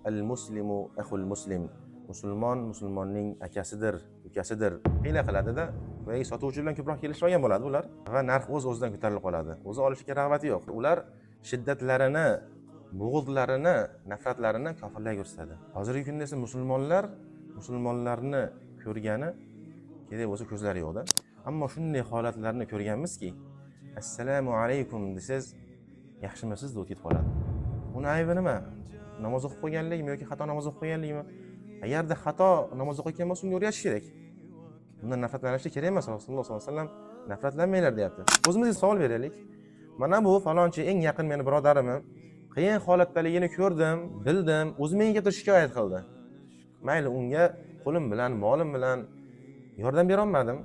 Al muslimu axul muslim. Musulmon musulmonning akasidir, ukasidir. Hiyla qiladida va sotuvchi bilan ko'proq kelishib olgan bo'ladi ular va narx o'z-o'zidan ko'tarilib qoladi. O'zi olishga rag'bati yo'q. Ular shiddatlarini, bug'udlarini, nafratlarini kofirlarga ko'rsatadi. Hozirgi kunda esa musulmonlar musulmonlarni ko'rgani kerak bo'lsa ko'zlari yo'qda. Ammo shunday holatlarni ko'rganmizki, assalomu alaykum desangiz, yaxshimisiz deb ketib qoladi. Uni aybi nima? Namoz o'qib qo'yganligimi yoki xato namoz o'qib qo'yganligimi? Agarda xato namoz o'qiyotgan bo'lsa, unga o'rgatish kerak. Bundan nafratlanishlik kerak emas. Rasululloh sollallohu alayhi vasallam nafratlanmanglar deyapti. O'zimizga savol beraylik. Mana bu falonchi eng yaqin meni birodarimni qiyin holatdaligini ko'rdim, bildim, o'zi menga kelib shikoyat qildi. Mayli, unga qo'lim bilan, molim bilan yordam bera olmadim.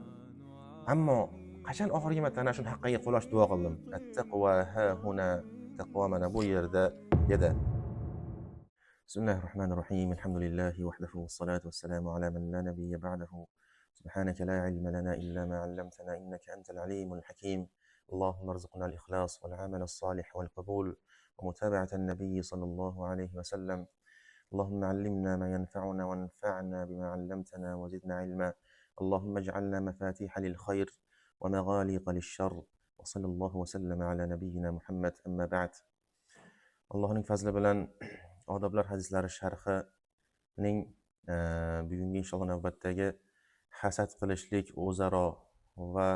Ammo qachon oxirgi marta ana shuni haqqiga qo'l ochib duo qildim? At-taqvo ha huna, taqvo mana bu yerda dedi. Bismillahirrohmanirrohim. Alhamdulillahi vahdahu vassalatu vassalamu ala man la nabiyya ba'dahu. Subhanaka la ilma lana illa ma 'allamtana innaka antal alimul hakim. Allohumma arzuqna al-ikhlas wal 'amal as-solih wal qabul wa mutaba'ata an-nabiy sallallohu alayhi va sallam. Allohumma 'allimna ma yanfa'una wanfa'na bima 'allamtana wa zidna 'ilma. Allohumma ij'alna mafatiha lil khayr wa maghaliqa lish-sharr. Wa sallallohu wa sallama ala nabiyyina Muhammad. Amma ba'd. Allohning fazli bilan odoblar hadislari sharhining bugungi inshaalloh navbatdagi hasad qilishlik o'zaro va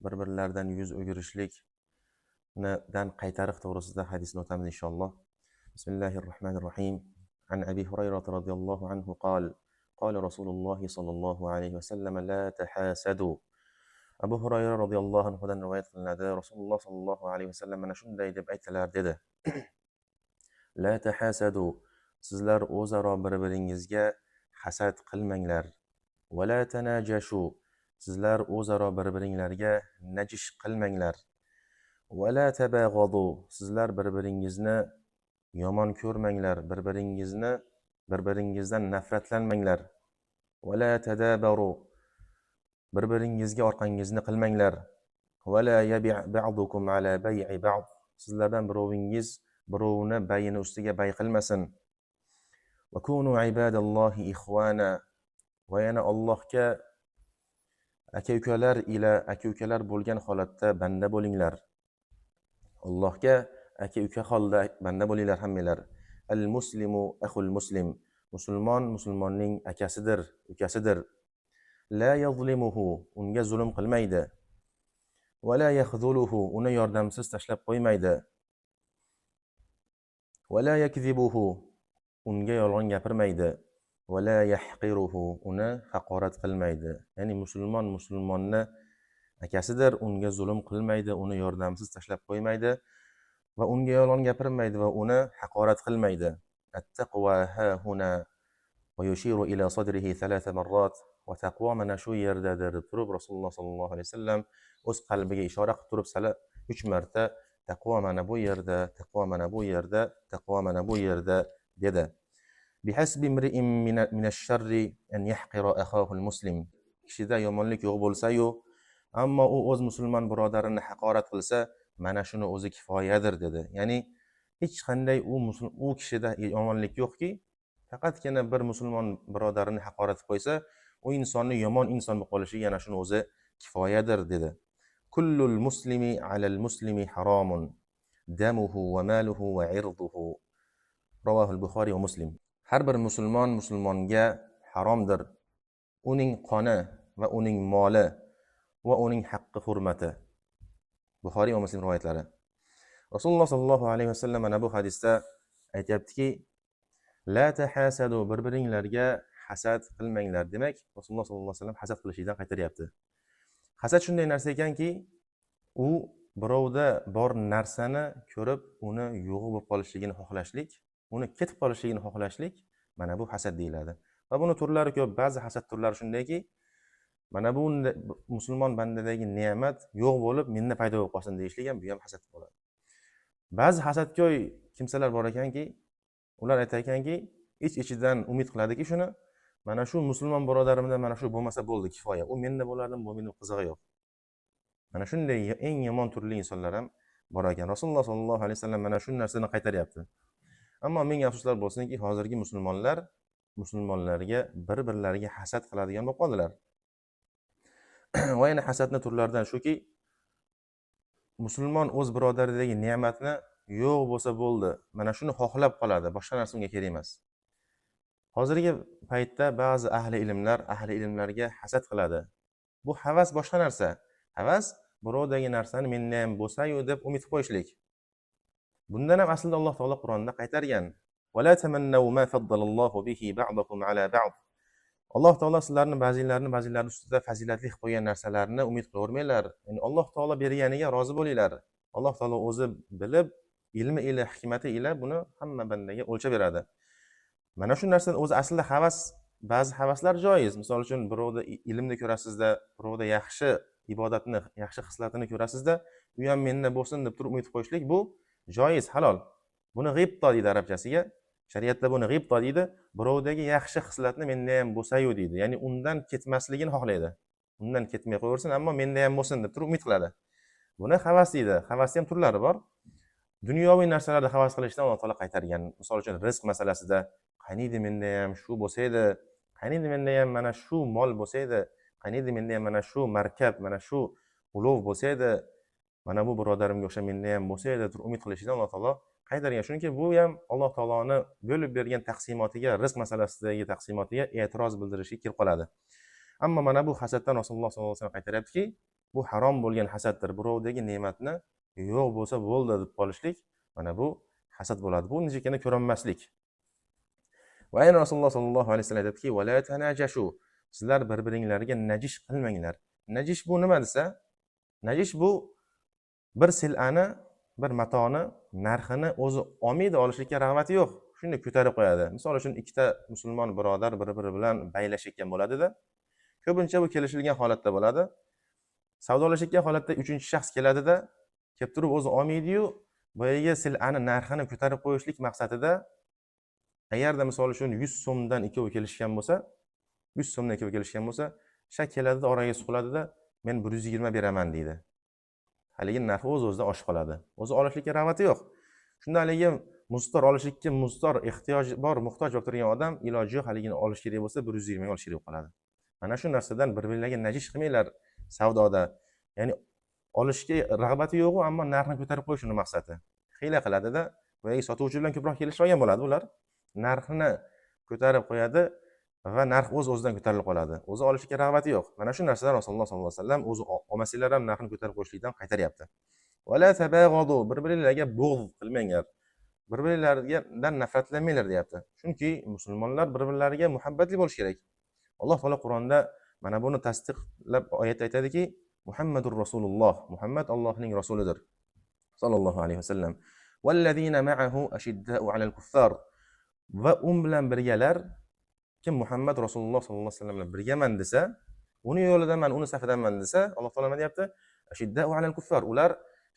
bir-birlaridan yuz o'girishlikdan qaytariq to'g'risida hadisni o'tamiz inshaalloh. Bismillahirrohmanirrohim. An Abi Hurayra radhiyallohu anhu qol, qala Rasululloh sallallohu alayhi vasallam la tahasadu. Abu Hurayra radhiyallohu anhudan rivoyat qilinadi. Rasululloh sallallohu alayhi vasallam mana shunday deb aytdilar dedi. La tahasadu, sizlar o'zaro bir-biringizga hasad qilmanglar. Va la tanajashu, sizlar o'zaro bir-biringlarga najish qilmanglar. Va la tabag'adu, sizlar bir-biringizni yomon ko'rmanglar, bir-biringizdan nafratlanmanglar. Va la tadabaru, bir-biringizga orqangizni qilmanglar. Va la yabi' ba'dukum ala bay'i ba'd, sizlardan birovingiz birovni bayini ustiga bay qilmasin. Va kunu ibadallohi ikhwana, va yana Allohga aka-ukalar ila aka-ukalar bo'lgan holatda banda bo'linglar. Allohga aka-uka holda banda bo'linglar hammanglar. Al muslimu axul muslim, musulmon musulmonning akasidir, ukasidir. La yazlimuhu, unga zulm qilmaydi. Va la yakhzuluhu, uni yordamsiz tashlab qo'ymaydi. Va la yakzibuhu, unga yolg'on gapirmaydi. Va la yahqiruhu, uni haqorat qilmaydi. Ya'ni musulmon musulmonni akasidir, unga zulm qilmaydi, uni yordamsiz tashlab qo'ymaydi va unga yolg'on gapirmaydi va uni haqorat qilmaydi. At-taqwa ha huna va yushiru ila sadrihi thalatha marrat, va taqvo mana shu yerdadir deb turib Rasululloh sallallohu alayhi vasallam o'z qalbiga ishora qilib turib 3 marta taqvo mana bu yerda, taqvo mana bu yerda, taqvo mana bu yerda dedi. Bihasbi imri'in minash-sharri an yahqira akhahu al-muslim. Kishida yomonlik yo'q bo'lsa-yu, ammo u o'z musulmon birodarini haqorat qilsa, mana shuni o'zi kifoyadir dedi. Ya'ni hech qanday u kishida yomonlik yo'qki, faqatgina bir musulmon birodarini haqorat qilib qo'ysa, u insonni yomon inson bo'lib qolishi yana shuni o'zi kifoyadir dedi. Kullul muslimi alal muslimi haromun damuhu va maluhu va irduhu. Ravahul Buxoriy va Muslim. Har bir musulmon musulmonga haromdir. Uning qoni va uning moli va uning haqqi hurmati. Buxoriy va Muslim rivoyatlari. Rasululloh sallallohu alayhi vasallam mana bu hadisda aytayaptiki, la tahasadu, bir-biringlarga hasad qilmanglar. Demak, Rasululloh sallallohu alayhi vasallam hasad qilishlikdan qaytaryapti. Hasad shunday narsa ekanki, u birovda bor narsani ko'rib, uni yo'g'i bo'lib qolishligini xohlashlik, uni ketib qolishligini xohlashlik, mana bu hasad deyiladi. Va buni turlari ko'p. Ba'zi hasad turlari shundayki, mana bu musulmon bandadagi ne'mat yo'q bo'lib, menda paydo bo'lib qolsin deyishlik ham, bu ham hasad bo'ladi. Ba'zi hasadko'y kimsalar bor ekanki, ular aytar ekanki, ich-ichidan umid qiladiki shuni, mana shu musulmon birodarimda mana shu bo'lmasa bo'ldi, kifoya. U menda bo'ladimi, bo'lmaydimi, qizig'i yo'q. Mana shunday eng yomon turli insonlar ham bor ekan. Rasululloh sollallohu alayhi vasallam mana shu narsani qaytaryapti. Ammo ming afsuslar bo'lsinki, hozirgi musulmonlar musulmonlarga bir-birlariga hasad qiladigan bo'lib qoldilar. Va yana hasadni turlaridan shuki, musulmon o'z birodaridagi ne'matni yo'q bo'lsa bo'ldi, mana shuni xohlab qoladi, boshqa narsa unga kerak emas. Hozirgi paytda ba'zi ahli ilmlar ahli ilmlarga hasad qiladi. Bu havas boshqa narsa. Havas birovdagi narsani menda ham bo'lsa-yu deb umid qo'yishlik. Bundan ham aslida Alloh taolo Qur'onda qaytargan. Va la tamannaw ma faddalallohu bihi ba'dakum ala ba'd. Alloh taolo sizlarni ba'zilarini ba'zilari ustida fazilatli qilib qo'ygan narsalarni umid qilavermanglar. Ya'ni Alloh taolo berganiga rozi bo'linglar. Alloh taolo o'zi bilib, ilmi ila, hikmati ila buni hamma bandaga o'lchab beradi. Mana shu narsani o'zi aslida havas, ba'zi havaslar joiz. Misol uchun birovda ilmni ko'rasizda, birovda yaxshi ibodatni, yaxshi xislatini ko'rasizda, u ham menda bo'lsin deb turib umid qo'yishlik bu joiz, halol. Buni g'ibto deydi arabchasiga. Shariatda buni g'ibto deydi. Birovdagi yaxshi xislatni menda ham bo'lsa-yu deydi. Ya'ni undan ketmasligini xohlaydi. Undan ketmay qo'yaversin, ammo menda ham bo'lsin deb turib umid qiladi. Buni havas deydi. Havasning ham turlari bor. Dunyoviy narsalarda havas qilishdan Alloh taolo qaytargan. Misol uchun rizq masalasida qaniydi menda ham shu bo'lsa edi, qaniydi menda ham mana shu mol bo'lsa edi, qaniydi menda ham mana shu markab, mana shu ulov bo'lsa edi, mana bu birodarimga o'xshab menda ham bo'lsa edi deb umid qilishidan Alloh taolo qaytargan. Chunki bu ham Alloh taoloni bo'lib bergan taqsimotiga, rizq masalasidagi taqsimotiga e'tiroz bildirishga kirib qoladi. Ammo mana bu hasaddan Rasululloh sollallohu alayhi vasallam qaytaryaptiki, bu harom bo'lgan hasaddir. Birovdagi ne'matni yo'q bo'lsa bo'ldi deb qolishlik, mana bu hasad bo'ladi. Bu nechikina ko'rinmaslik. Va ayni Rasululloh sollallohu alayhi vasallam aytadiki, va la tanajashu, sizlar bir-biringlarga najish qilmanglar. Najish bu nima desa, najish bu bir sil'ani, bir matoni narxini o'zi olmaydi, olishlikka rag'bati yo'q, shunday ko'tarib qo'yadi. Misol uchun ikkita musulmon birodar bir-biri bilan baylashayotgan bo'ladida. Ko'pincha bu kelishilgan holatda bo'ladi. Savdolashayotgan holatda uchinchi shaxs keladida, kelib turib o'zi olmaydi-yu, boyagi sil'ani narxini ko'tarib qo'yishlik maqsadida, agarda misol uchun 100 so'mdan ikkovi kelishgan bo'lsa, 100 so'mdan ikkovi kelishgan bo'lsa, shak keladida oraga suqiladida, men 120 beraman deydi. Haligi narxi o'z-o'zidan oshib qoladi. O'zi olishlikka rag'bati yo'q. Shunda haligi mustor olishlikka mustor ehtiyoj bor, muhtoj bo'lib turgan odam iloji yo'q, haligini olish kerak bo'lsa 120 ga olish kerak bo'lib qoladi. Mana shu narsadan bir-birlariga najish qilmanglar savdoda. Ya'ni olishga rag'bati yo'q, ammo narxni ko'tarib qo'yish uni maqsadi. Hiyla qiladida, boyagi sotuvchi bilan ko'proq kelishib olgan bo'ladi ular. Narxini ko'tarib qo'yadi va narx o'z-o'zidan ko'tarilib qoladi. O'zi olishga rag'bati yo'q. Mana shu narsadan Rasululloh sollallohu alayhi vasallam o'zi olmasanglar ham narxini ko'tarib qo'yishlikdan qaytaryapti. Va la tabag'adu, bir-birlariga bug'z qilmanglar. Bir-birlaridan nafratlanmanglar deyapti. Chunki musulmonlar bir-birlariga muhabbatli bo'lish kerak. Alloh taolo Qur'onda mana buni tasdiqlab oyat aytadiki, Muhammadur Rasululloh, Muhammad Allohning rasulidir sallallohu alayhi vasallam. Vallazina ma'ahu ashidda'u 'alal kuffar. Va un bilan birgalar, kim Muhammad Rasululloh sollallohu alayhi vasallam bilan birgaman desa, uni yo'lidaman, uni safidaman desa, Alloh taolo nima deyapti? Ashidda'u 'alal kuffar. Ular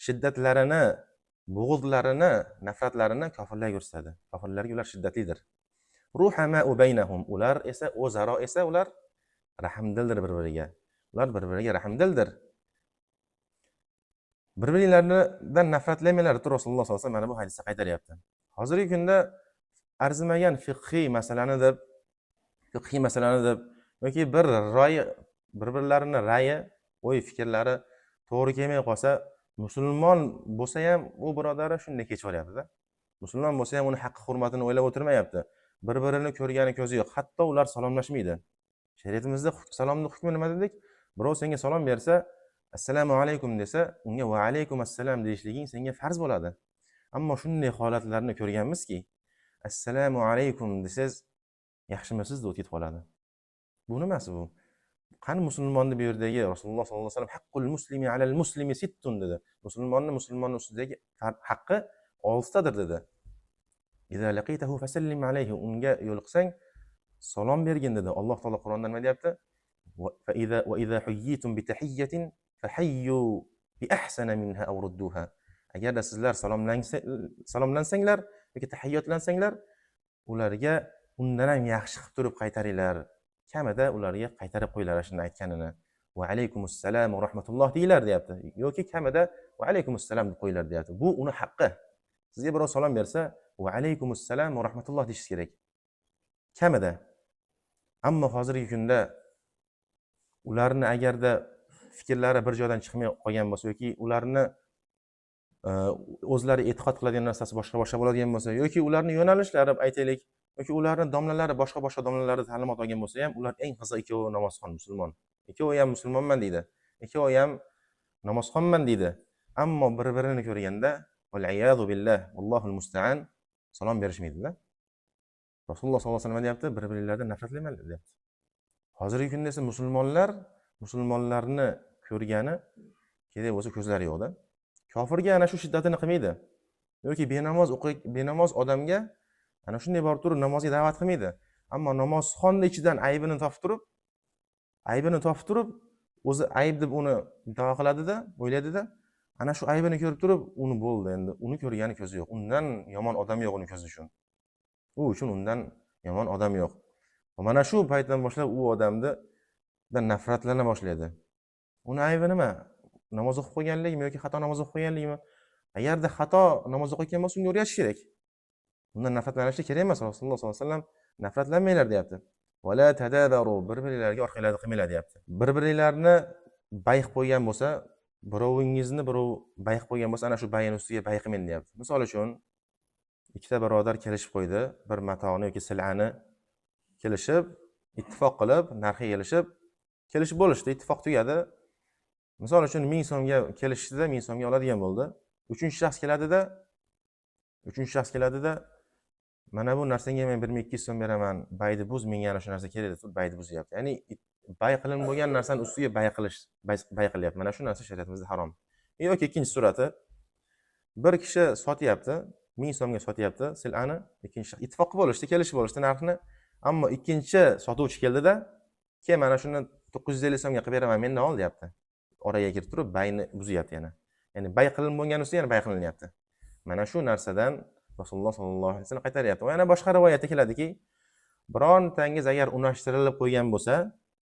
shiddatlarini, bug'uzlarini, nafratlarini kofirlarga ko'rsatadi. Kofirlarga ular shiddatlidir. Ruhama'u baynahum. Ular esa o'zaro esa ular rahmdildir bir-biriga. Ular bir-biriga rahmdildir. Bir-birlaridan nafratlamanglar deb Rasululloh sollallohu alayhi vasallam mana bu hadisda qaytaryapti. Hozirgi kunda arzimagan fiqhiy masalani deb yoki bir roy, bir-birlarini ra'yi, o'y fikrlari to'g'ri kelmay qolsa, musulmon bo'lsa ham u birodari shunday kechib olyapti-da. Musulmon bo'lsa ham uni haqqi hurmatini o'ylab o'tirmayapti. Bir-birini ko'rgani ko'zi yo'q. Hatto ular salomlashmaydi. Shariatimizda salomning hukmi nima dedik? Birov senga salom bersa, assalomu alaykum desa, unga va alaykum assalom deyishliging senga farz bo'ladi. Ammo shunday holatlarni ko'rganmizki, assalomu alaykum desangiz, yaxshimisiz deb ketib qoladi. Bu nimasi bu? Qani musulmonni bu yerdagi Rasululloh sollallohu alayhi vasallam haqqul muslimi alal muslimi sittun dedi. Musulmonni musulmonni ustidagi haqqi 6tadir dedi. Iza laqitahu fasallim alayhi, unga yo'liqsang salom bergin dedi. Alloh taolo Qur'onda nima deyapti? Va iza huyyitum bi tahiyyatin fahayyu bi ahsana minha aw rudduha. Agarda sizlar salomlansanglar yoki tahiyyatlansanglar, ularga undan ham yaxshi qilib turib qaytaringlar. Kamida ularga qaytarib qo'yinglar shuni aytganini. Va alaykumussalam va rahmatulloh deylar deyapti. Yoki kamida va alaykumussalam deb qo'yinglar deyapti. Bu uni haqqi. Sizga birov salom bersa, va alaykumussalom va rahmatulloh deyish kerak. Kamida. Ammo hozirgi kunda ularni agarda fikrlari bir joydan chiqmay qolgan bo'lsa yoki ularni o'zlari e'tiqod qiladigan narsasi boshqa-boshqa bo'ladigan bo'lsa yoki ularni yo'nalishlari aytaylik yoki ularni domlalari boshqa-boshqa domlalarda ta'limot olgan bo'lsa ham, ular eng qiziq ikkovi namozxon musulmon. Ikkovi ham musulmonman deydi. Ikkovi ham namozxonman deydi. Ammo bir-birini ko'rganda val-iyadu billah, vallohul musta'an salom berishmaydi-da. Rasululloh sollallohu alayhi vasallam deyapti, bir-biringlardan nafratlanmanglar deyapti. Hozirgi kunda esa musulmonlar musulmonlarni ko'rgani kerak bo'lsa ko'zlari yo'qda. Kofirga ana shu shiddatini qilmaydi. Yoki benamoz odamga ana shunday borib turib namozga da'vat qilmaydi. Ammo namozxonni ichidan aybini topib turib, o'zi ayb deb uni da'vo qiladida, o'ylaydida, ana shu aybini ko'rib turib, uni bo'ldi endi, uni ko'rgani ko'zi yo'q. Undan yomon odam yo'q uni ko'zi uchun. U uchun undan yomon odam yo'q. Va mana shu paytdan boshlab u odamdan nafratlana boshlaydi. Uni aybi nima? Namoz o'qib qo'yganligimi yoki xato namoz o'qib qo'yganligimi? Agarda xato namoz o'qiyotgan bo'lsa, unga o'rgatish kerak. Undan nafratlanishlik kerak emas. Rasululloh sollallohu alayhi vasallam nafratlanmanglar deyapti. Va la tadabaru, bir-biringlarga orqanglarni qilmanglar deyapti. Bir-biringlarni bay qilib qo'ygan bo'lsa, birovingizni birov bay qilib qo'ygan bo'lsa, ana shu bayini ustiga bay qilmang deyapti. Misol uchun, ikkita birodar kelishib qo'ydi, bir matoni yoki sil'ani kelishib, ittifoq qilib, narxiga kelishib, kelishib bo'lishdi, ittifoq tugadi. Misol uchun 1000 so'mga kelishdida 1000 so'mga oladigan bo'ldi. Uchinchi shaxs keladida, mana bu narsangga men 1200 so'm beraman, bayni buz, menga ana shu narsa kerak deb bayni buzyapti. Ya'ni bay qilinib bo'lgan narsani ustiga bay qilish, bay qilyapti. Mana shu narsa shariatimizda harom. Yoki ikkinchi surati, bir kishi sotyapti, 1000 so'mga sotyapti sil'ani, ikkinchi shaxs ittifoq qilib olishdi, kelishib olishdi narxni, ammo ikkinchi sotuvchi keldida, "Kel, mana shuni 950 so'mga qilib beraman, mendan ol" deyapti. Oraga kirib turib bayni buzyapti yana. Ya'ni bay qilinib bo'lgan ustiga yana bay qilinyapti. Mana shu narsadan Rasululloh sollallohu alayhi vasallam qaytaryapti. Va yana boshqa rivoyatda keladiki, birontangiz agar unashtirilib qo'ygan bo'lsa,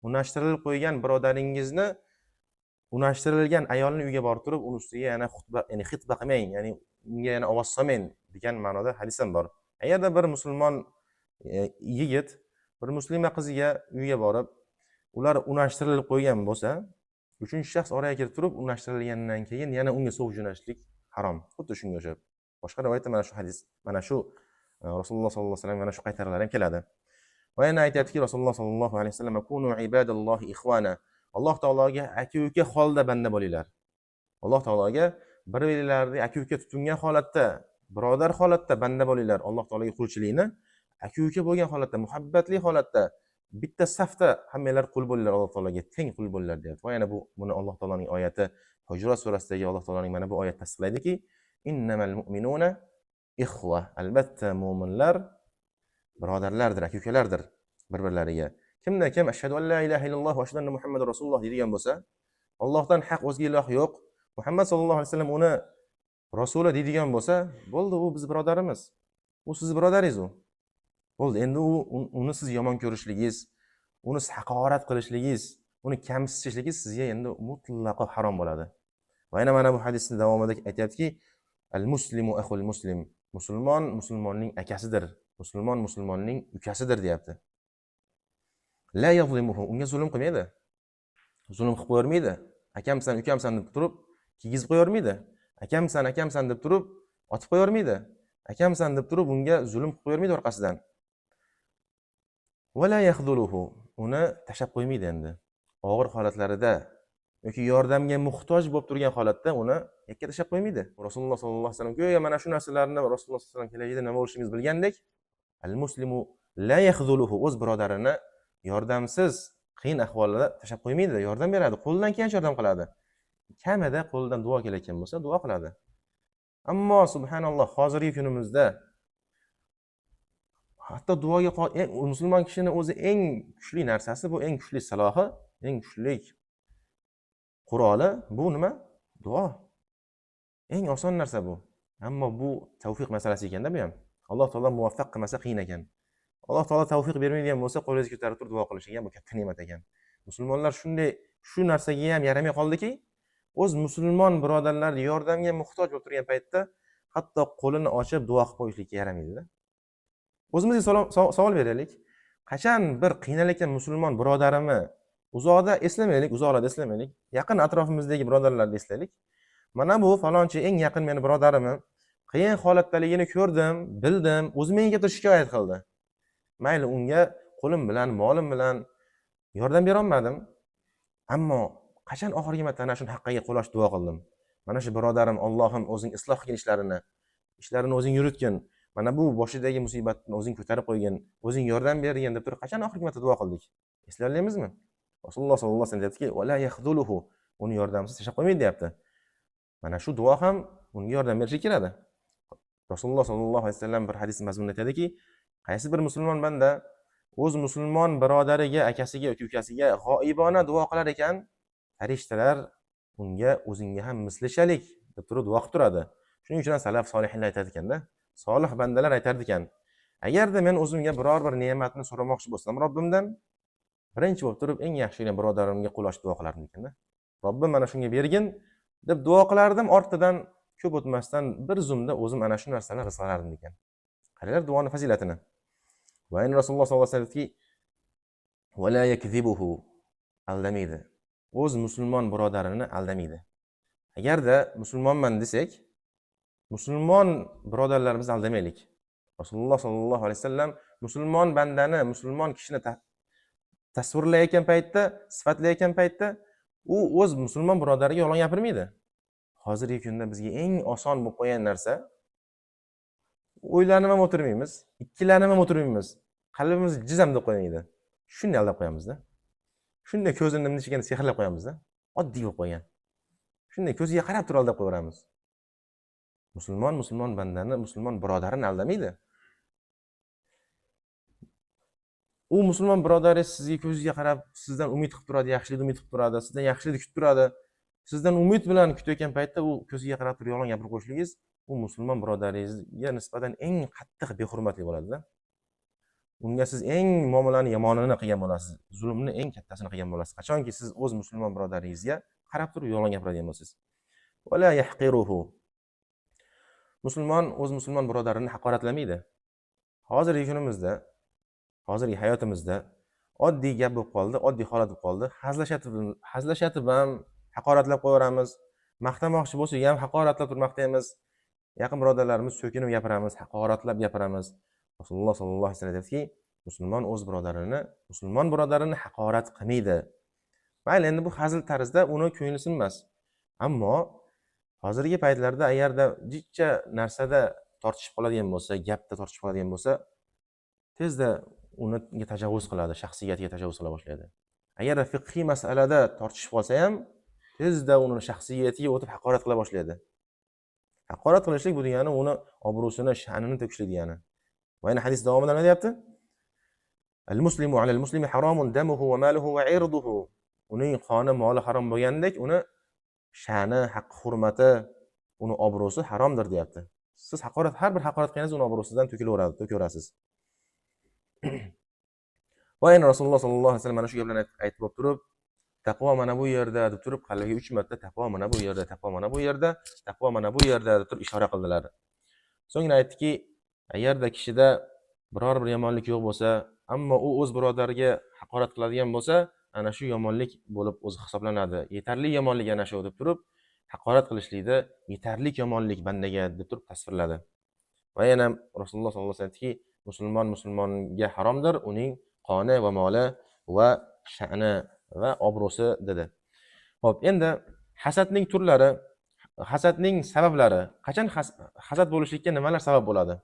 unashtirilib qo'ygan birodaringizni unashtirilgan ayolni uyga borib turib, uni ustiga yana xutba, ya'ni xitba qilmang, ya'ni unga yana ovoz solmang degan ma'noda hadis ham bor. Agarda bir musulmon yigit bir musulmon qiziga uyga borib, ular unashtirilib qo'ygan bo'lsa, uchinchi shaxs oraga kirib turib unashtirilgandan keyin yana unga so'z jo'natishlik harom. Xuddi shunga o'xshab. Boshqa rivoyatda mana shu hadis, mana shu Rasululloh sollallohu alayhi vasallam mana shu qaytaralar ham keladi. Va yana aytayaptiki Rasululloh sollallohu alayhi vasallam kunu ibadallohi ikhwana. Alloh taologa aka-uka holda banda bo'linglar. Alloh taologa bir-birlarini aka-uka tutingan holatda, birodar holatda banda bo'linglar. Alloh taologa qulchilikni aka-uka bo'lgan holatda, muhabbatli holatda bitta safda hammanglar qul bo'linglar, Alloh taologa teng qul bo'linglar deyapti. Va yana buni Alloh taoloning oyati Hujurat surasidagi Alloh taoloning mana bu oyat tasdiqlaydiki, innamal mu'minuna ixva. Albatta mu'minlar birodarlardir, aka-ukalardir bir-birlariga. Kimda kim ashhadu an la ilaha illalloh va ashhadu anna Muhammadar rasululloh deydigan bo'lsa, Allohdan haq o'zga iloh yo'q, Muhammad sallallohu alayhi vasallam uni rasuli deydigan bo'lsa, bo'ldi, u biz birodarimiz. U siz birodaringiz u. Bo'ldi, endi uni siz yomon ko'rishligingiz, uni haqorat qilishligingiz, uni kamsitishligingiz sizga endi mutlaqo harom bo'ladi. Va yana mana bu hadisning davomida aytayaptiki, al muslimu axul muslim. Musulmon musulmonning akasidir. Musulmon musulmonning ukasidir deyapti. La yazlimuhu, unga zulm qilmaydi. Zulm qilib qo'ymaydi. Akamsan, ukamsan deb turib kiygizib qo'ymaydi. Akamsan, akamsan deb turib otib qo'ymaydi. Akamsan deb turib unga zulm qilib qo'ymaydi orqasidan. Va la yahduluhu, uni tashlab qo'ymaydi endi. Og'ir holatlarida yoki yordamga muhtoj bo'lib turgan holatda uni yakka tashlab qo'ymaydi. Rasululloh sollallohu alayhi vasallam go'yo mana shu narsalarni Rasululloh sollallohu alayhi vasallam kelajakda nima bo'lishimiz bilgandek, al muslimu la yahduluhu, o'z birodarini yordamsiz qiyin ahvolda tashlab qo'ymaydi, yordam beradi, qo'lidan kelgancha yordam qiladi. Kamida qo'lidan duo kelayotgan bo'lsa, duo qiladi. Ammo subhanalloh, hozirgi kunimizda hatto duoga musulmon kishining o'zi eng kuchli narsasi, bu eng kuchli salohi, eng kuchli quroli bu nima? Duo. Eng oson narsa bu. Ammo bu tavfiq masalasi ekanda bu ham. Alloh taolo muvaffaq qilmasa qiyin ekan. Alloh taolo tavfiq bermaydigan bo'lsa, qo'lingizni ko'tarib turib duo qilish ham bu katta ne'mat ekan. Musulmonlar shunday shu narsaga ham yaramay qoldiki, o'z musulmon birodarlari yordamga muhtoj bo'lib turgan paytda Hatto qo'lini ochib duo qilib qo'yishlikka yaramaydi-da. O'zimizga savol beraylik. Qachon bir qiynalayotgan musulmon birodarimni uzoqda eslamaylik, uzoqlarda eslamaylik, yaqin atrofimizdagi birodarlarni eslaylik. Mana bu falonchi eng yaqin meni birodarimni qiyin holatdaligini ko'rdim, bildim, o'zi menga kelib shikoyat qildi. Mayli, unga qo'lim bilan, molim bilan yordam bera olmadim. Ammo qachon oxirgi marta ana shuni haqqiga qo'l ochib duo qildim? Mana shu birodarim, Allohim o'zing isloh qilgin ishlarini o'zing yuritgin. Mana bu boshidagi musibatni o'zing ko'tarib qo'ygin, o'zing yordam bergin deb turib qachon oxirgi marta duo qildik? Eslay olamizmi? Rasululloh sollallohu alayhi vasallam deyaptiki, "Va la yahduluhu", uni yordamsiz tashlab qo'ymaydi deyapti. Mana shu duo ham unga yordam berishi keladi. Rasululloh sollallohu alayhi vasallam bir hadis mazmunida aytadiki, qaysi bir musulmon banda o'z musulmon birodariga, akasiga yoki ukasiga g'oibona duo qilar ekan, farishtalar unga o'zingga ham mislishalik deb turib duo qilib turadi. Shuning uchun ham salaf solihinlar aytar ekanda, solih bandalar aytar ekan, agarda men o'zimga biror bir ne'matni so'ramoqchi bo'lsam Robbimdan, birinchi bo'lib turib eng yaxshi ko'rgan birodarimga qo'l ochib duo qilardim ekanda. Robbim mana shunga bergin deb duo qilardim, ortidan ko'p o'tmasdan bir zumda o'zim ana shu narsani rizqlanardim ekan. Qaranglar duoni fazilatini. Va yana Rasululloh sollallohu alayhi vasallam aytdiki, "Va la yakzibuhu", aldamaydi. O'z musulmon birodarini aldamaydi. Agarda musulmonman desak, musulmon birodarlarimizni aldamaylik. Rasululloh sollallohu alayhi vasallam musulmon bandani, musulmon kishini tasvirlayotgan paytda, sifatlayotgan paytda u o'z musulmon birodariga yolg'on gapirmaydi. Hozirgi kunda bizga eng oson bo'lib qolgan narsa, o'ylanib ham o'tirmaymiz, ikkilanib ham o'tirmaymiz. Qalbimiz jizam deb qo'ymaydi. Shunday aldab qo'yamizda. Shunday ko'zini nimnichigini sehrlab qo'yamizda. Oddiy bo'lib qo'ygan. Shunday ko'ziga qarab turib aldab qo'yaveramiz. Musulmon musulmon bandani, musulmon birodarini aldamaydi. U musulmon birodari sizga ko'ziga qarab sizdan umid qilib turadi, yaxshilikni umid qilib turadi, sizdan yaxshilikni kutib turadi. Sizdan umid bilan kutayotgan paytda u ko'ziga qarab turib yolg'on gapirib qo'yishligingiz u musulmon birodaringizga nisbatan eng qattiq behurmatlik bo'ladida. Unga siz eng muomalani yomonini qilgan bo'lasiz, zulmni eng kattasini qilgan bo'lasiz. Qachonki siz o'z musulmon birodaringizga qarab turib yolg'on gapiradigan bo'lsangiz. Va la yahqiruhu. Musulmon o'z musulmon birodarini haqoratlamaydi. Hozirgi kunimizda, hozirgi hayotimizda oddiy gap bo'lib qoldi, oddiy holat bo'lib qoldi. Hazlashatib ham haqoratlab qo'yaveramiz. Maqtamoqchi bo'lsak ham haqoratlab turib maqtaymiz. Yaqin birodarlarimiz so'kinib gapiramiz, haqoratlab gapiramiz. Rasululloh sollallohu alayhi vasallam aytadiki, musulmon o'z birodarini, musulmon birodarini haqorat qilmaydi. Mayli, endi bu hazil tarzda uni ko'ngli sinmas. Ammo hozirgi paytlarda agarda jichcha narsada tortishib qoladigan bo'lsa, gapda tortishib qoladigan bo'lsa, tezda unga tajovuz qiladi, shaxsiyatiga tajovuz qila boshlaydi. Agarda fiqhiy masalada tortishib qolsa ham, tezda uni shaxsiyatiga o'tib haqorat qila boshlaydi. Haqorat qilishlik bu degani uni obro'sini, sha'nini to'kishlik degani. Va yana hadis davomida nima deyapti? Al-muslimu 'ala al-muslimi haramun damuhu va maluhu va 'irduhu. Uning qoni, moli harom bo'lgandek, uni sha'ni, haqqi, hurmati, uni obro'si haromdir deyapti. Siz haqorat, har bir haqorat qilganingiz uni obro'sidan to'kilaveradi, to'kaverasiz. Va yana Rasululloh sollallohu alayhi vasallam mana shu gaplarni aytib bo'lib turib, taqvo mana bu yerda deb turib, qalbiga 3 marta taqvo mana bu yerda, taqvo mana bu yerda, taqvo mana bu yerda deb turib ishora qildilar. So'ngra aytdiki, agarda kishida biror bir yomonlik yo'q bo'lsa, ammo u o'z birodariga haqorat qiladigan bo'lsa, ana shu yomonlik bo'lib o'zi hisoblanadi. Yetarli yomonlik ana shu deb turib, haqorat qilishlikda yetarli yomonlik bandaga deb turib tasvirladi. Va yana Rasululloh sollallohu alayhi vasallam aytdiki, musulmon musulmonga haromdir, uning qoni va moli va sha'ni va obro'si dedi. Xo'p, endi hasadning turlari, hasadning sabablari, qachon hasad bo'lishlikka nimalar sabab bo'ladi?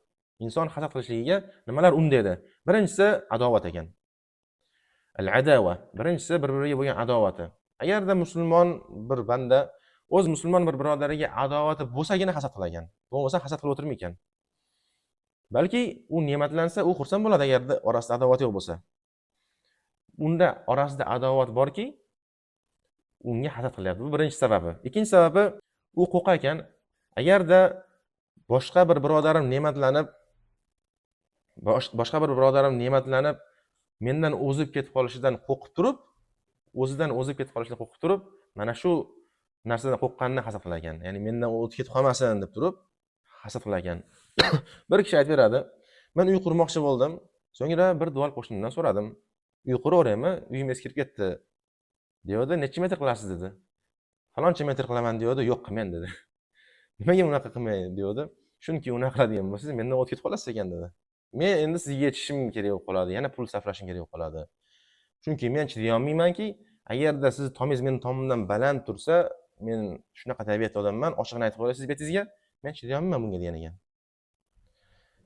Inson hasad qilishligiga nimalar undaydi? Birinchisi adovat ekan. Al-adava, birinchisi bir-biriga bo'lgan adovati. Agarda musulmon bir banda o'z musulmon bir birodariga adovati bo'lsagina hasad qilar ekan. Bo'lmasa hasad qilib o'tirmaydi ekan. Balki u ne'matlansa, u xursand bo'ladi agarda orasida adovat yo'q bo'lsa. Unda orasida adovat borki, unga hasad qilyapti. Bu birinchi sababi. Ikkinchi sababi, u qo'rqar ekan. Agarda boshqa bir birodarim ne'matlanib, boshqa bir birodarim ne'matlanib, mendan o'zib ketib qolishidan qo'rqib turib, o'zidan o'zib ketib qolishidan qo'rqib turib, mana shu narsadan qo'rqqanidan hasad qilar ekan. Ya'ni mendan o'tib ketib qolmasin deb turib hasad qilar ekan. Bir kishi aytib beradi, men uy qurmoqchi bo'ldim. So'ngra bir dual qo'shnimdan so'radim. Uy quraveraymi? Uyim eskirib ketdi. Deyodi, necha metr qilasiz dedi. Faloncha metr qilaman deyodi, yo'q qilmang dedi. Nimaga unaqa qilmay deyodi? Chunki unaqa qiladigan bo'lsangiz mendan o'tib ketib qolasiz ekan dedi. Men endi sizga yetishishim kerak bo'lib qoladi, yana pul sarflashim kerak bo'lib qoladi. Chunki men chiday olmaymanki, agarda siz tomingiz meni tomimdan baland tursa, men shunaqa tabiatli odamman, ochiqini aytib qo'yasiz betingizga, men chiday olmayman bunga degan ekan.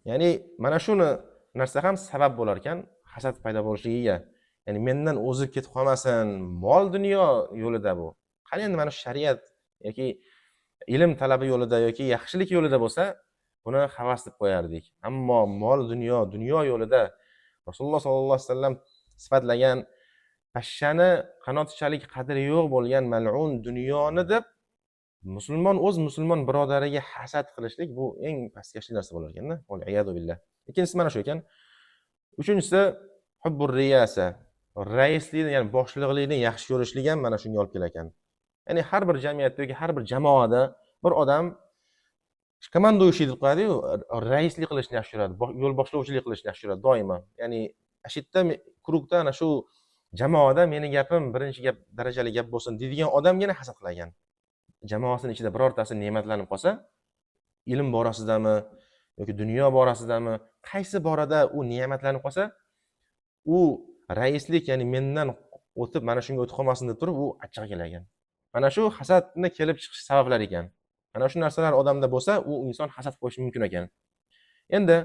Ya'ni mana shuni narsa ham sabab bo'lar ekan hasad paydo bo'lishligiga. Ya'ni mendan o'zib ketib qolmasin, mol dunyo yo'lida bu. Qani endi mana shu shariat yoki ilm talabi yo'lida yoki yaxshilik yo'lida bo'lsa, buni havas deb qo'yardik. Ammo mol dunyo, dunyo yo'lida Rasululloh sollallohu alayhi vasallam sifatlagan pashshani qanotichalik qadri yo'q bo'lgan mal'un dunyoni deb musulmon o'z musulmon birodariga hasad qilishlik bu eng pastkashli narsa bo'lar ekanda. Iyadu billah. Ikkinchisi mana shu ekan. Uchinchisi hubbur riyasa. Raislikni, ya'ni boshliqlikni yaxshi ko'rishlik ham mana shunga olib kelar ekan. Ya'ni har bir jamiyatda yoki har bir jamoada bir odam komanduyushi deb qo'yadi-yu, raislik qilishni yaxshi ko'radi, yo'l boshlovchilik qilishni yaxshi ko'radi doimo. Ya'ni ashitda krugda ana shu jamoada meni gapim birinchi gap darajali gap bo'lsin deydigan odamgina hasad qilar ekan. Jamoasining ichida birortasi ne'matlanib qolsa, ilm borasidami yoki dunyo borasidami, qaysi borada u ne'matlanib qolsa, u raislik, ya'ni mendan o'tib mana shunga o'tib qolmasin deb turib, u achchig'i kelar ekan. Mana shu hasadni kelib chiqish sabablari ekan. Mana shu narsalar odamda bo'lsa, u inson hasad qo'yishi mumkin ekan. Endi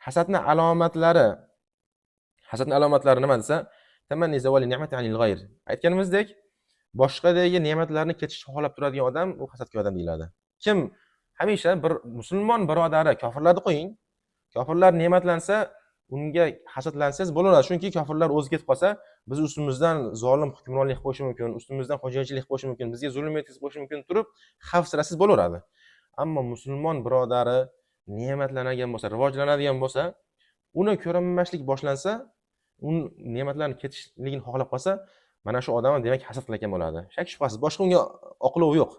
hasadni alomatlari, hasadni alomatlari nima desa, tamanni zawali ni'mati anil g'ayr. Aytganimizdek, boshqadagi ne'matlarni ketishni xohlab turadigan odam u hasadkor odam deyiladi. Kim hamisha bir musulmon birodari, kofirlarni qo'ying, kofirlar ne'matlansa, unga hasadlansangiz bo'laveradi. Chunki kofirlar o'zi ketib qolsa, biz ustimizdan zolim hukmronlik qilib qo'yishi mumkin, ustimizdan xo'jayinchilik qilib qo'yishi mumkin, bizga zulm yetkazib qo'yishi mumkin turib, xavfsirasiz bo'laveradi. Ammo musulmon birodari ne'matlanadigan bo'lsa, rivojlanadigan bo'lsa, uni ko'rinmaslik boshlansa, un ne'matlarni ketishligini xohlab qolsa, mana shu odam ham demak hasad qilayotgan bo'ladi. Shak shubhasiz, boshqa unga oqlov yo'q.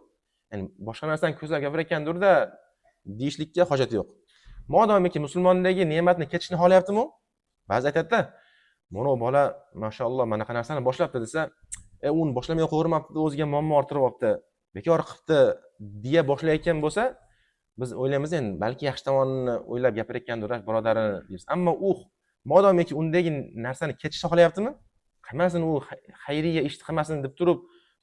Ya'ni boshqa narsani ko'zlab gapirayotgandir-da deyishlikka hojat yo'q. Modomiki musulmondagi ne'matni ketishini xohlayaptimi? Ba'zi aytadi-da, mana bu bola mashalloh manaqa narsani boshlabdi desa, uni boshlamay qo'yurmabdi, o'ziga muammo orttirib olibdi, bekor qilibdi deya boshlayotgan bo'lsa, biz o'ylaymiz endi balki yaxshi tomonini o'ylab gapirayotgandir birodarini deymiz. Ammo u modomiki undagi narsani ketishni xohlayaptimi? Qilmasin, u xayriya ishni qilmasin deb turib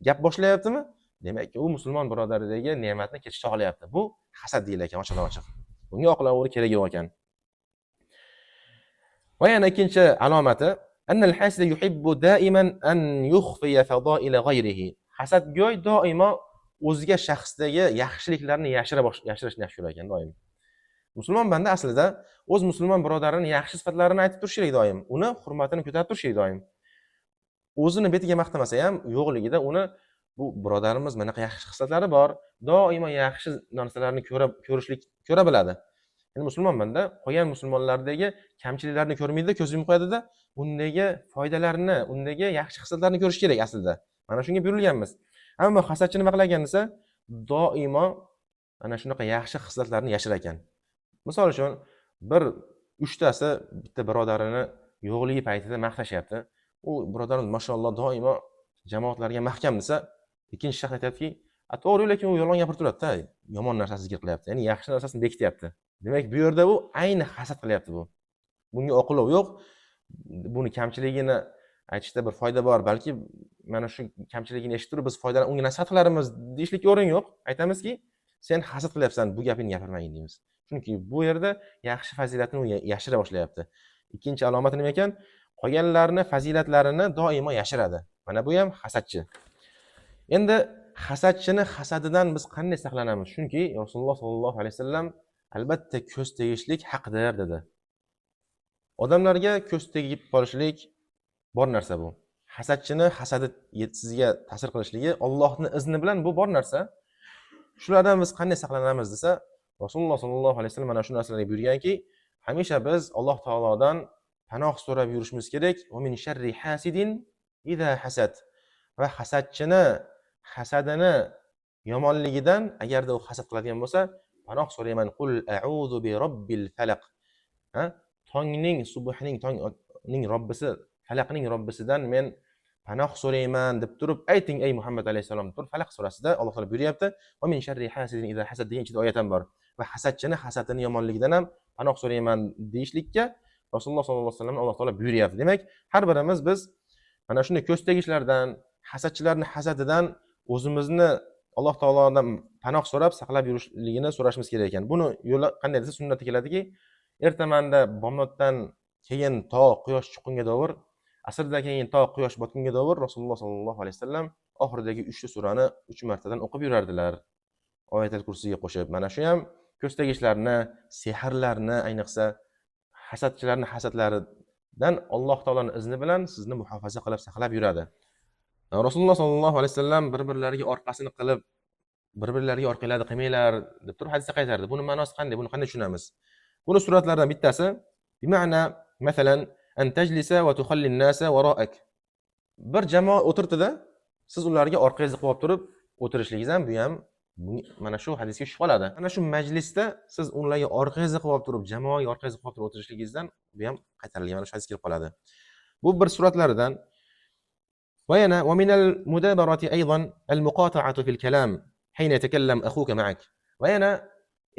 gap boshlayaptimi? Demak, u musulmon birodaridagi ne'matni ketishni xohlayapti. Bu hasad deyilar ekan ochiqdan ochiq. Bunga oqlovni keragi yo'q ekan. Va yana ikkinchi alomati, annal hasida yuhibbu daiman an yukhfiya fadaila ghayrihi. Hasadgo'y doimo o'zga shaxsdagi yaxshiliklarni yashirishni yaxshi ko'rar ekan doim. Musulmon banda aslida o'z musulmon birodarini yaxshi sifatlarini aytib turish kerak doim. Uni hurmatini ko'tarib turish kerak doim. O'zini betiga maqtamasa ham yo'qligida uni bu birodarimiz manaqa yaxshi xislatlari bor, doimo yaxshi narsalarni ko'ra biladi. Endi musulmon banda qolgan musulmonlardagi kamchiliklarni ko'rmaydi, ko'z yumib qo'yadi-da, undagi foydalarni, undagi yaxshi xislatlarni ko'rish kerak aslida. Mana shunga buyurilganmiz. Ammo hasadchi nima qilar ekan desa, doimo ana shunaqa yaxshi xislatlarni yashirar ekan. Misol uchun, bir uchtasi bitta birodarini yo'qligi paytida maqtashyapti. U birodarimiz mashalloh doimo jamoatlarga mahkam desa, ikkinchi shaxs aytyaptiki, to'g'ri, lekin u yolg'on gapirib turadi-da, yomon narsasini zikr qilyapti, ya'ni yaxshi narsasini bekityapti. Demak, bu yerda u ayni hasad qilyapti bu. Bunga oqlov yo'q. Buni kamchiligini aytishda bir foyda bor, balki mana shu kamchiligini eshitib turib biz foydalan unga nasihat qilarmiz deyishlikka o'rin yo'q. Aytamizki, sen hasad qilyapsan, bu gapingni gapirmagin deymiz. Chunki bu yerda yaxshi fazilatini u yashira boshlayapti. Ikkinchi alomati nima ekan? Qolganlarni fazilatlarini doimo yashiradi. Mana bu ham hasadchi. Endi hasadchini hasadidan biz qanday saqlanamiz? Chunki Rasululloh sollallohu alayhi vasallam albatta ko'z tegishlik haqdir dedi. Odamlarga ko'z tegib qolishlik bor narsa bu. Hasadchini hasadi sizga ta'sir qilishligi Allohning izni bilan bu bor narsa. Shulardan biz qanday saqlanamiz desa, Rasululloh sollallohu alayhi vasallam mana shu narsalarga buyurganki, hamisha biz Alloh taolodan panoh so'rab yurishimiz kerak. Va min sharri hasidin iza hasad. Va hasadchini hasadini yomonligidan agarda u hasad qiladigan bo'lsa, panoh so'rayman. Qul a'udhu bi robbil falaq. Ha? Tongning, subhning, tongning robbisi, falaqning robbisidan men panoh so'rayman deb turib ayting ey Muhammad alayhissalom deb turib Falaq surasida Alloh taolo buyuryapti. Va min sharri hasidin iza hasad degan ichida oyat ham bor. Va hasadchini hasadini yomonligidan ham panoh so'rayman deyishlikka Rasululloh sollallohu alayhi vasallam Alloh taolo buyuryapti. Demak, har birimiz biz mana shunday ko'z tegishlardan, hasadchilarning hasadidan o'zimizni Alloh taolodan panoh so'rab saqlab yurishligini so'rashimiz kerak ekan. Buni yo'li qanday desa, sunnatda keladiki, ertamanda bomdoddan keyin to quyosh chiqqunga davr, asrdan keyin to quyosh botgunga davr Rasululloh sollallohu alayhi vasallam oxiridagi 3 ta surani 3 martadan o'qib yurardilar. Oyatul kursiga qo'shib. Mana shu ham ko'z tegishlarni, sehrlarni, ayniqsa hasadchilarning hasadlaridan Alloh taoloning izni bilan sizni muhofaza qilib saqlab yuradi. Rasululloh sollallohu alayhi vasallam bir-birlariga orqasini qilib, bir-birlariga orqalarni qilmanglar deb turib hadisda qaytardi. Buni ma'nosi qanday? Buni qanday tushunamiz? Buni suratlardan bittasi, bima'na, masalan, an tajlisa va tukhalli an-nasa wara'ak. Bir jamoa o'tirtida, siz ularga orqangizni qilib turib o'tirishligingiz ham, bu ham mana shu hadisga tushib qoladi. Mana shu majlisda siz ularga orqangizni qilib turib, jamoaga orqangizni qilib turib o'tirishligingizdan bu ham qaytarilgan, mana shu hadis kelib qoladi. Bu bir suratlaridan. Va yana va minal mudabarati aydan al-muqata'atu fil kalam hayna yatakallam akhuka ma'ak. Va yana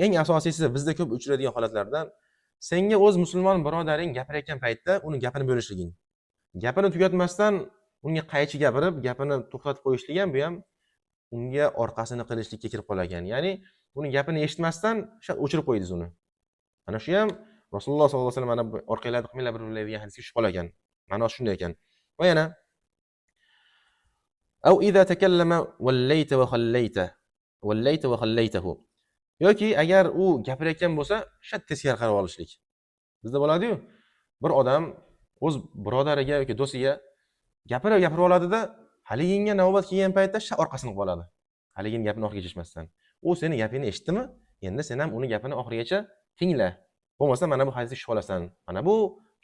eng asosiysi bizda ko'p uchraydigan holatlardan, senga o'z musulmon birodaring gapirayotgan paytda uning gapini bo'lishliging. Gapini tugatmasdan unga qaychi gapirib, gapini to'xtatib qo'yishlik ham, bu ham unga orqasini qilishlikka kirib qolar ekan. Ya'ni uning gapini eshitmasdan o'chirib qo'ydingiz uni. Mana shu ham Rasululloh sollallohu alayhi vasallam mana bu orqanglarni qilmanglar bir-birlariga degan hadisga tushib qolar ekan. Ma'nosi shunday ekan. Va yana aw iza takallama wallayta wa khallayta wallayta wa khallaytahu. Yoki agar u gapirayotgan bo'lsa, shat teskari qarab olishlik. Bizda bo'ladi-yu, bir odam o'z birodariga yoki do'stiga gapirib oladida, haliginga navbat kelgan paytda shat orqasini qilib oladi. Haligini gapini oxirigacha eshitmasdan. U seni gapingni eshitdimi? Endi sen ham uni gapini oxirigacha tingla. Bo'lmasa mana bu hadisga tushib qolasan. Mana bu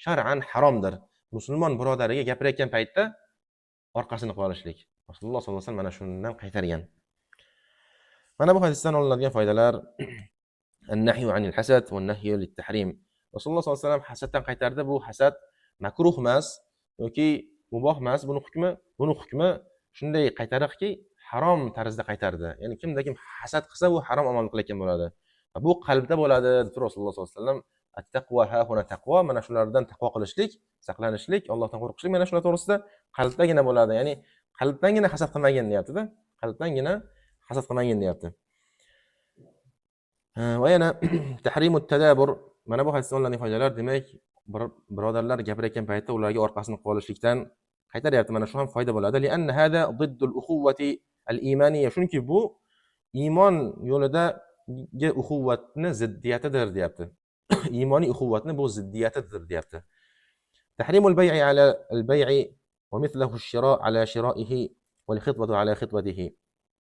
shar'an haromdir. Musulmon birodariga gapirayotgan paytda orqasini qilib olishlik. Rasululloh sollallohu alayhi vasallam mana shundan qaytargan. Mana bu hadisdan olinadigan foydalar: an-nahyu anil hasad va an-nahyu lit-tahrim. Rasululloh sollallohu alayhi vasallam hasaddan qaytardi. Bu hasad makruh emas yoki muboh emas. Buni hukmi shunday qaytariqki, harom tarzda qaytardi. Ya'ni kimda kim hasad qilsa, u harom amal qilayotgan bo'ladi. Bu qalbda bo'ladi deb Rasululloh sollallohu alayhi vasallam at-taqvo ha huna taqvo, mana shulardan taqvo qilishlik, saqlanishlik, Allohdan qo'rqishlik mana shular to'g'risida qalbdagina bo'ladi. Ya'ni qalbdangina hasad qilmagin deyapti-da. Qalbdangina hasad qilmagin deyapti. Va yana tahrimut tadabur. Mana bu hadisdan olinadigan foydalar, demak, birodarlar gapirayotgan paytda ularga orqasini qilib olishlikdan qaytaryapti. Mana shu ham foyda bo'ladi. Lianna hada ziddul uquwwati al-imaniyya. Chunki bu iymon yo'lidagi uquvvatni ziddiyatidir deyapti. Iymoniy uquvvatni bu ziddiyatidir deyapti. Tahrimul bay'i ala al-bay'i va mithluhu ash-shira' ala shira'ihi wal khitbatu ala khitbatihi.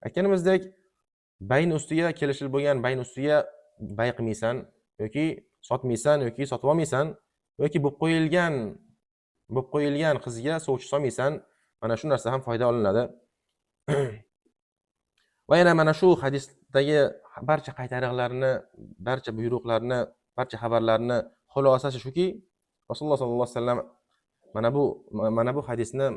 Aytganimizdek, bayn ustiga kelishilib bo'lgan bayn ustiga bay qilmaysan yoki sotmaysan yoki sotib olmaysan yoki bo'lib qo'yilgan qizga sovchi solmaysan. Mana shu narsa ham foyda olinadi. Va yana mana shu hadisdagi barcha qaytariqlarni, barcha buyruqlarni, barcha xabarlarni xulosasi shuki, Rasululloh sollallohu alayhi vasallam mana bu hadisni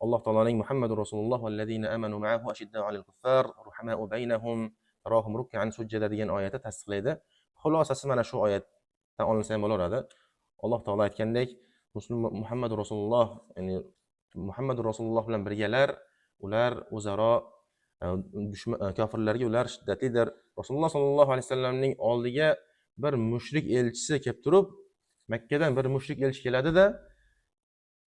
Alloh taoloning Muhammadur Rasululloh vallazina amanu ma'ahu ashiddau 'alal kuffar ruhamau baynahum tarahum ruk'an sujjada degan oyati tasdiqlaydi. Xulosasi mana shu oyatdan olinsa ham bo'laveradi. Alloh taolo aytgandek, Muhammadur Rasululloh, ya'ni Muhammadur Rasululloh bilan birgalar, ular o'zaro kofirlarga ular shiddatlidir. Rasululloh sollallohu alayhi vasallamning oldiga bir mushrik elchisi kelib turib, Makkadan bir mushrik elchi keladida,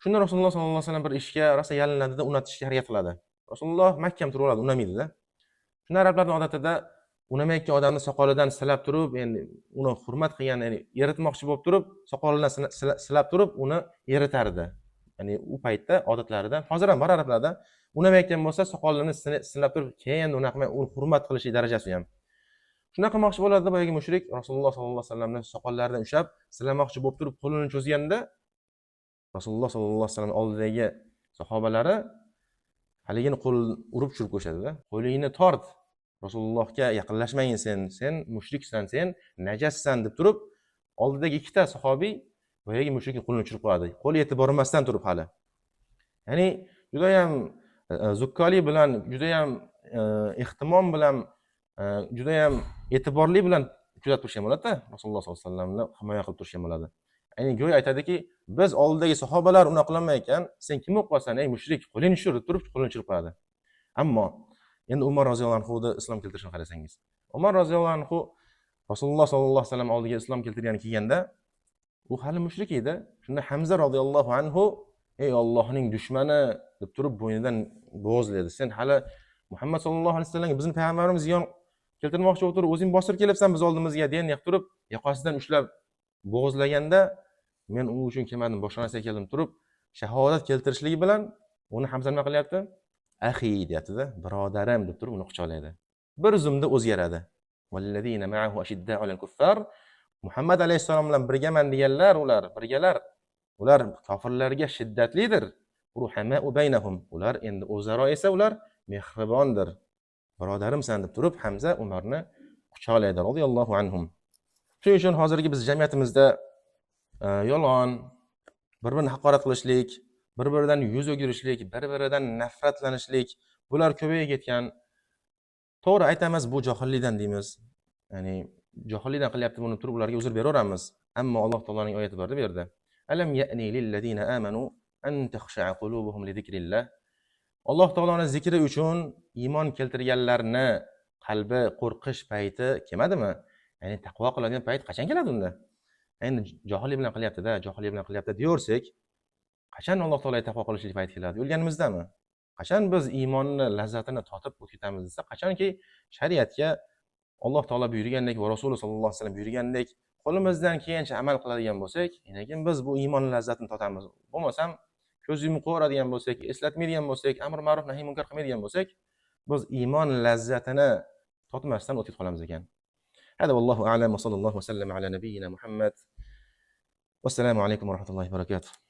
shunda Rasululloh sollallohu alayhi vasallam bir ishga rosa yalinadida, unatishga harakat qiladi. Rasululloh mahkam turib oladi, unamaydi-da. Shunda arablarning odatida unamayotgan odamni soqolidan silab turib, endi uni hurmat qilgan, ya'ni eritmoqchi bo'lib turib, soqolidan silab turib uni eritardi. Ya'ni u paytda odatlaridan, hozir ham bor arablarda, unamayotgan bo'lsa soqolini silab turib, keyin unaqa qilmay, uni hurmat qilish darajasi ham. Shunaqa qilmoqchi bo'ladi boyagi mushrik Rasululloh sollallohu alayhi vasallamni soqollaridan ushlab silamoqchi bo'lib turib qo'lini cho'zganda Rasululloh sollallohu alayhi vasallam oldidagi sahobalari haligini qo'l urib tushirib qo'yishadi-da. Qo'lingni tort. Rasulullohga yaqinlashmagin sen, sen mushriksan, sen najassan deb turib, oldidagi ikkita sahobiy boyagi mushrikning qo'lini tushirib qo'yadi. Qo'li yetib bormasdan turib hali. Ya'ni judayam zukkoli bilan, judayam ehtimom bilan, judayam e'tiborli bilan kuzatib turishgan bo'ladi-da, Rasululloh sollallohu alayhi vasallamni himoya qilib turishgan bo'ladi. Ya'ni go'yo aytadiki, biz oldidagi sahobalar unaqa qilolmay ekan, sen kim bo'lib qolsan, ey mushrik, qo'lingni tushir deb turib qo'lini tushirib qo'yadi. Ammo endi Umar roziyallohu anhu islom keltirishini qarasangiz. Umar roziyallohu anhu Rasululloh sollallohu alayhi vasallam oldiga islom keltirgani kelganda, u hali mushrik edi. Shunda Hamza roziyallohu anhu, ey Allohning dushmani deb turib bo'ynidan bo'g'izlaydi. Sen hali Muhammad sollallohu alayhi vasallamga, bizni payg'ambarimiz ziyon keltirmoqchi bo'lib turib, o'zing bostirib kelibsan biz oldimizga degan yoq turib, yoqasidan ushlab bo'g'izlaganda, men u uchun kelmadim, boshqa narsaga keldim turib, shahodat keltirishligi bilan uni Hamza nima qilyapti? Ahi deyapti-da, birodarim deb turib uni quchoqlaydi. Bir zumda o'zgaradi. Vallazina ma'ahu ashidda'u 'alal kuffar. Muhammad alayhissalom bilan birgaman deganlar, ular birgalar. Ular kofirlarga shiddatlidir. Ruhama'u baynahum. Ular endi o'zaro esa ular mehribondir. Birodarimsan deb turib Hamza Umarni quchoqlaydi radhiyallohu anhum. Shuning uchun hozirgi biz jamiyatimizda yolg'on, bir-birini haqorat qilishlik, bir-biridan yuz o'girishlik, bir-biridan nafratlanishlik, bular ko'payib ketgan. To'g'ri aytamiz, bu johillikdan deymiz. Ya'ni johillikdan qilyapti buni turib ularga uzr beraveramiz. Ammo Alloh taoloning oyati bor bu yerda. Alam ya'ni lillazina amanu an takhsha'a qulubuhum li zikrillah. Alloh taoloning zikri uchun iymon keltirganlarni qalbi qo'rqish payti kelmadimi? Ya'ni taqvo qiladigan payt qachon keladi unda? Endi johillik bilan qilyapti-da, johillik bilan qilyapti deyorsak, qachon Alloh taologa taqvo qilishlik payti keladi? O'lganimizdami? Qachon biz iymonni lazzatini totib o'tib ketamiz desa, qachonki shariatga Alloh taolo buyurgandek va Rasululloh sollallohu alayhi vasallam buyurgandek qo'limizdan kelgancha amal qiladigan bo'lsak, lekin biz bu iymon lazzatini totamiz. Bo'lmasam ko'z yumib qo'yadigan bo'lsak, eslatmaydigan bo'lsak, amr ma'ruf nahiy munkar qilmaydigan bo'lsak, biz iymon lazzatini totmasdan o'tib qolamiz ekan. Hada vallohu a'lam va sallallohu va sallam ala nabiyyina Muhammad. Vassalomu alaykum va rahmatullohi va barakatuh.